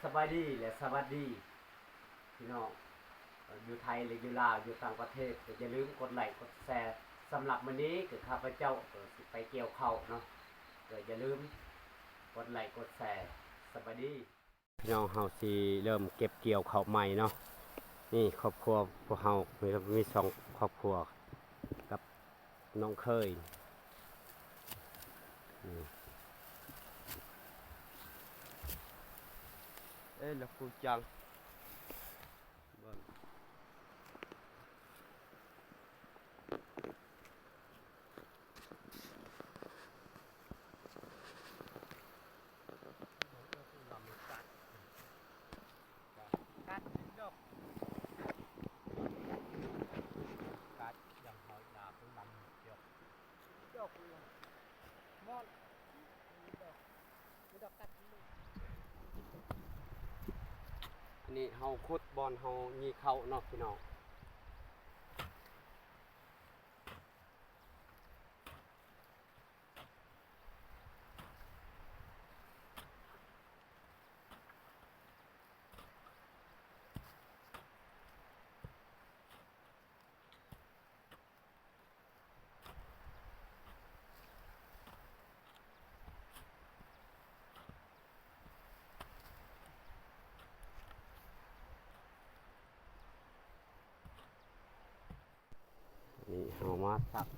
ສະບາຍດີ ແລະ ສະຫວັດດີພີ່ນ້ອງ ເອີ່ ຢູ່ໄທ ແລະ ຢູ່ລາວ ຢູ່ຕ່າງປະເທດ ກໍຢ່າລືມກົດໄລກົດແຊ. ສຳລັບມື້ນີ້ກໍຂ້າພະເຈົ້າກໍຊິໄປກ່ຽວເຂົ້າເນາະ ກໍຢ່າລືມກົດໄລກົດແຊ. ສະບາຍດີ. ພີ່ນ້ອງ ເຮົາຊິເລີ່ມເກັບກ່ຽວເຂົ້າໃໝ່ເນາະ. ນີ້ຄອບຄົວພວກເຮົາ ມີ ມີສອງຄອບຄົວກັບນ້ອງເຂີຍ. ນີ້ ເອີ ລະຄູຈັງ. ອັນນີ້ເຮົາຂຸດບ່ອນເຮົາຍີ່ເຂົ້າເນາະ ພີ່ນ້ອງ. ນີ້ເຮົາມາສັກ.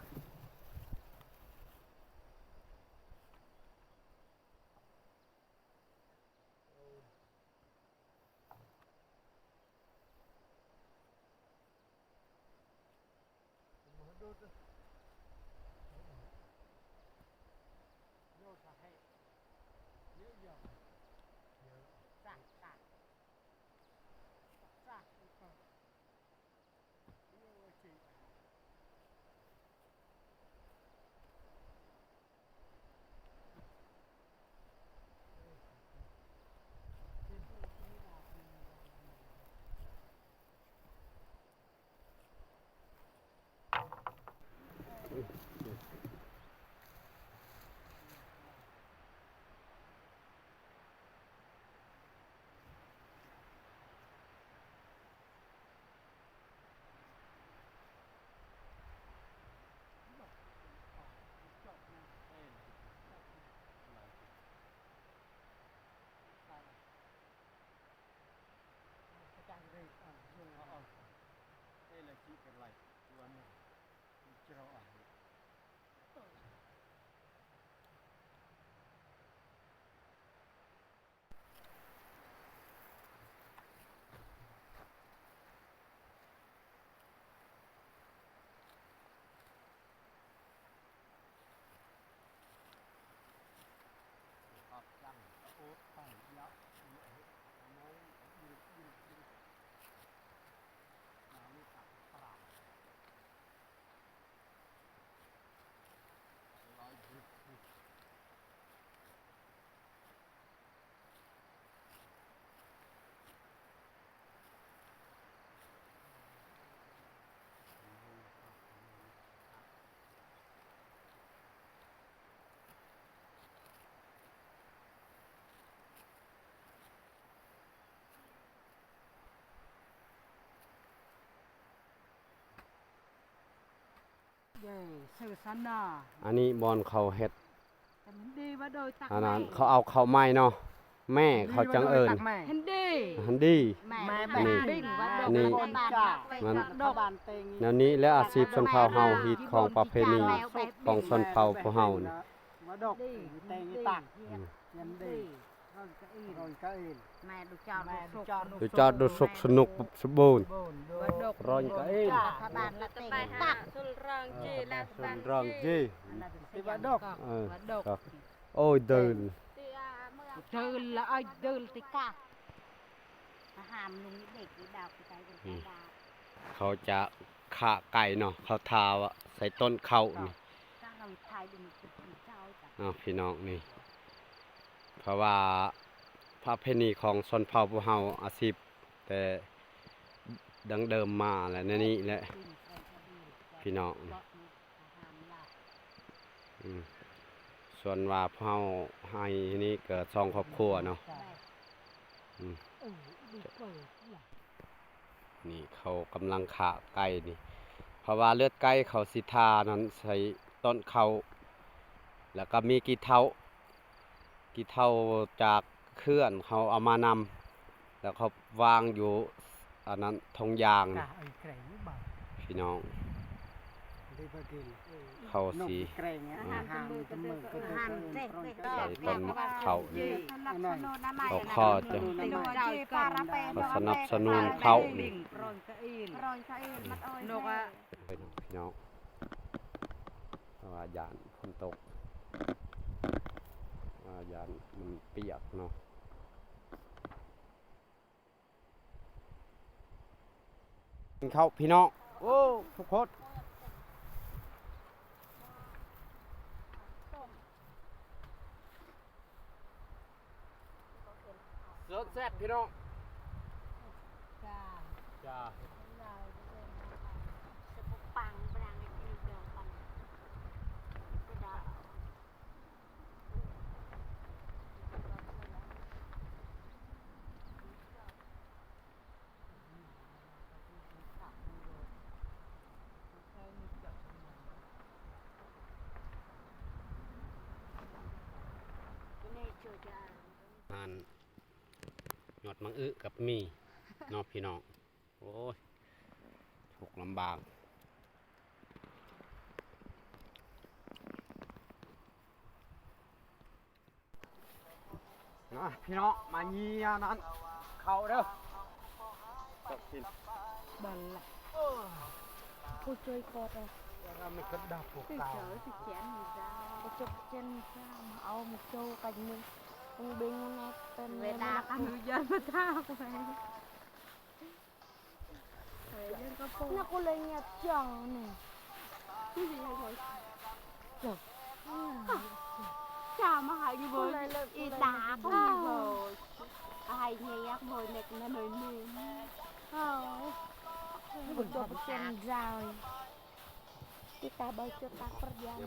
ອັນນີ້ບ່ອນເຂົາເຮັດ ອັນນັ້ນເຂົາເອົາເຂົ້າໃໝ່ເນາະ ແມ່ເຂົາຈັ່ງເອີ້ນ ຫັ້ນດີ ຫັ້ນດີ ແມ່ ນີ້ ນີ້ ມັນ ແນວນີ້ແຫຼະອາຊີບຊົນເຜົ່າເຮົາ ຮີດຄອງປະເພນີຂອງຊົນເຜົ່າພວກເຮົານີ້. ແມ່ດຸຈອດ ດຸຈອດ ດຸສຸກ ສະໜຸກ ສະບູນ ຣອນກະເອນ ຣອນເຈ ເອີ ໂອ້ຍ ເດີນ ເດີນລະ ເດີນຕິກະ ອືມ ເຂົາຈະຂ້າໄກ່ເນາະ ເຂົາທາໃສ່ຕົ້ນເຂົ້ານີ້ ເນາະ ພີ່ນ້ອງນີ້ ເພາະວ່າປະເພນີຂອງຊົນເຜົ່າພວກເຮົາ ອາຊີບແຕ່ດັ້ງເດີມມາແຫຼະ ແນວນີ້ແຫຼະ ພີ່ນ້ອງ. ອືມ ສ່ວນວ່າພວກເຮົາໄຮ່ນີ້ກໍສອງຄອບຄົວເນາະ ອື ນີ້ເຂົາກຳລັງຂ້າໄກ່ນີ້ ເພາະວ່າເລືອດໄກ່ເຂົາຊິທານັ້ນໃສ່ຕົ້ນເຂົ້າ ແລ້ວກໍມີຂີ້ເຖົ້າ ຂີ້ເຖົ້າຈາກເຂື່ອນເຂົາເອົາມານຳ ແລ້ວເຂົາວາງຢູ່ອັນນັ້ນທົ່ງຢາງນີ້ ພີ່ນ້ອງ ເຂົາຊິ ໃສ່ຕົ້ນເຂົ້ານີ້ ເຂົາຂໍຈະ ເຂົາສະໜັບສະໜູນເຂົ້ານີ້ ພີ່ນ້ອງ ເພາະວ່າຢ້ານຝົນຕົກ ເພາະວ່າຢ້ານມັນປຽກເນາະ. ກິນເຂົ້າພີ່ນ້ອງ ໂອ້ ທຸກຄົນ ສົດແຊບພີ່ນ້ອງ ຈ້າ ຈ້າ. ຮ້ານຍອດໝາກອຶກໍມີເນາະພີ່ນ້ອງ. ໂອ້ຍ ທຸກລຳບາກ. ມາພີ່ນ້ອງ ມາເຫຍນັ້ນເຂົ້າເດີ ເຈົ້າກິນ ບັນລະ ເອີ ຜູ້ຊ່ວຍກອດ ແລ້ວມັນກໍດັບພວກເກົ່າ ຈະຈົກເຊັ່ນ ເອົາມາໂຈກັນ ມຶງເບັງແນເປັນເວລາ ອະນຸຍາດມາຖາມໄວ້. ນະ ກູເລີຍງຽບຈັ່ງນີ້ ຈາມາໃຫ້ຢູ່ບໍ່ ອີຕາກໍມີບໍ່ ໃຫ້ແຍກບໍ່ ເນັກນະໜ້ອຍນີ້ ເອີ ບໍ່ຈົບເຊັ່ນໃດ. Kita baca tak perjam.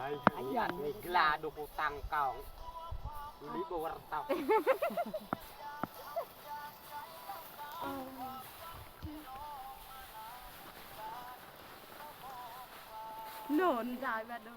Ai, ai, ni gela do kutang kau. Ni bo wertau. Non, jai ba do.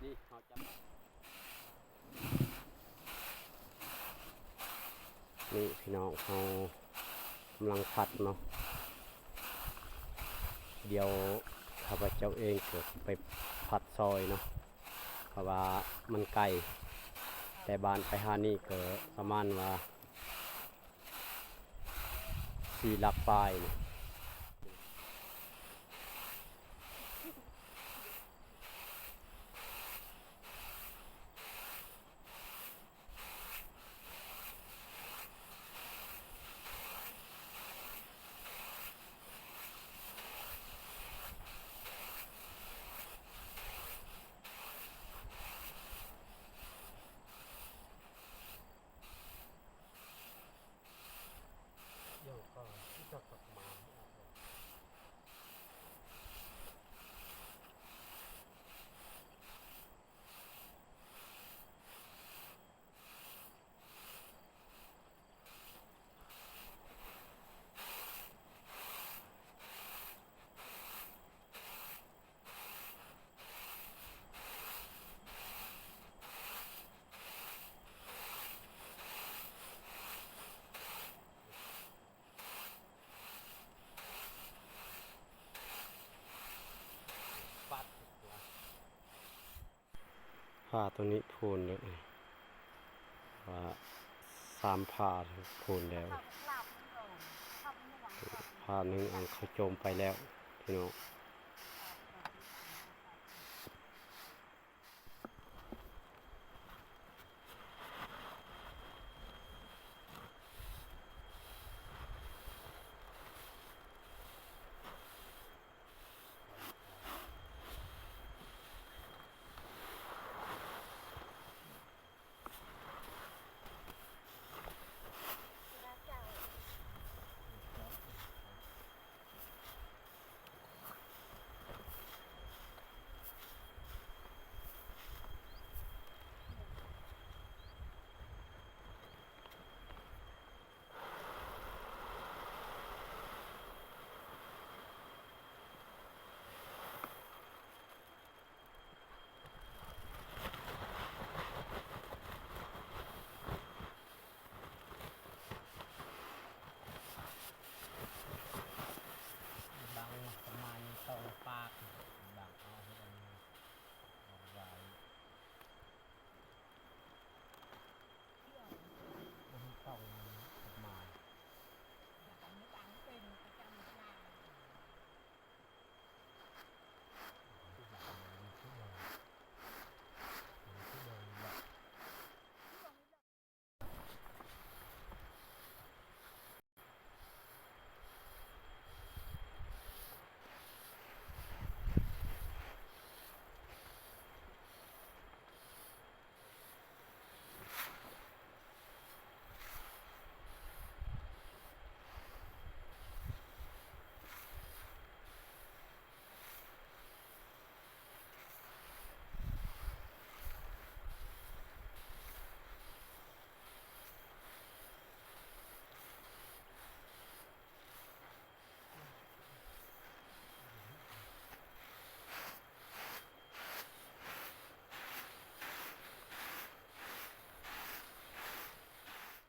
ນີ້ເຮົາຈະ ນີ້ພີ່ນ້ອງ ເຮົາກຳລັງຜັດເນາະ ດຽວຂ້າພະເຈົ້າເອງກໍໄປຜັດຊ່ອຍເນາະ ເພາະວ່າມັນໄກ ແຕ່ບ້ານໄປຫານີ້ກໍປະມານວ່າ ສີ່ຫຼັກປາຍນີ້. ຜ້າໂຕນີ້ໂພນເດ້ ວ່າສາມຜ້າໂພນແລ້ວ ຜ້າໜຶ່ງອັນເຂົາໂຈມໄປແລ້ວພີ່ນ້ອງ. ບັງປະມານສອງປາກ ບັງເອົາໃຫ້ອັນນີ້ ບັງໄວ້ ບໍ່ໃຫ້ຕ້ອງປະມານ.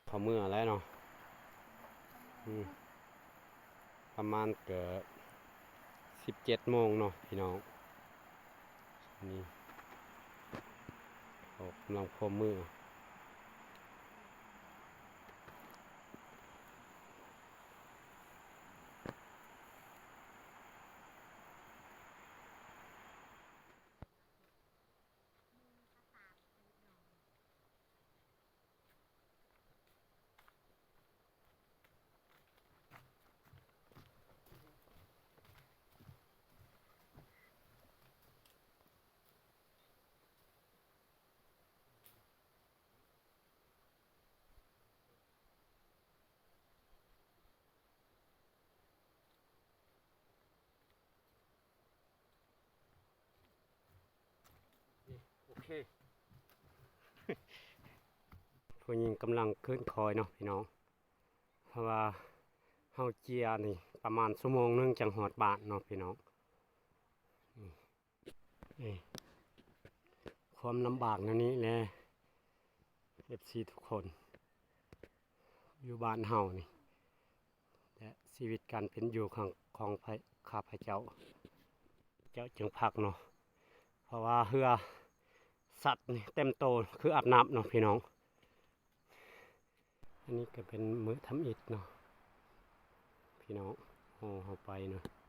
ເຂົາເມືອແລ້ວເນາະ ອືມ ປະມານກະສິບເຈັດໂມງເນາະພີ່ນ້ອງ. ນີ້ ເຂົາກຳລັງພວມມື. ໂອເຄ ຜູ້ຍິງກຳລັງຂຶ້ນຄອຍເນາະພີ່ນ້ອງ ເພາະວ່າເຮົາເຈຍນີ້ປະມານຊົ່ວໂມງໜຶ່ງຈັ່ງຮອດບ້ານເນາະພີ່ນ້ອງ. ນີ້ ຄວາມລຳບາກແນວນີ້ແຫຼະ ເອັຟຊີ ທຸກຄົນ ຢູ່ບ້ານເຮົານີ້ ແລະ ຊີວິດການເປັນຢູ່ຂອງ ຂອງຂ້າພະເຈົ້າ ເຈົ້າຈຶ່ງພັກເນາະ ເພາະວ່າເຫື່ອສັດນີ້ເຕັມໂຕຄືອາບນ້ຳເນາະພີ່ນ້ອງ. ອັນນີ້ກະເປັນມື້ທຳອິດເນາະ ພີ່ນ້ອງ ຫໍ່ເຮົາໄປເນາະ.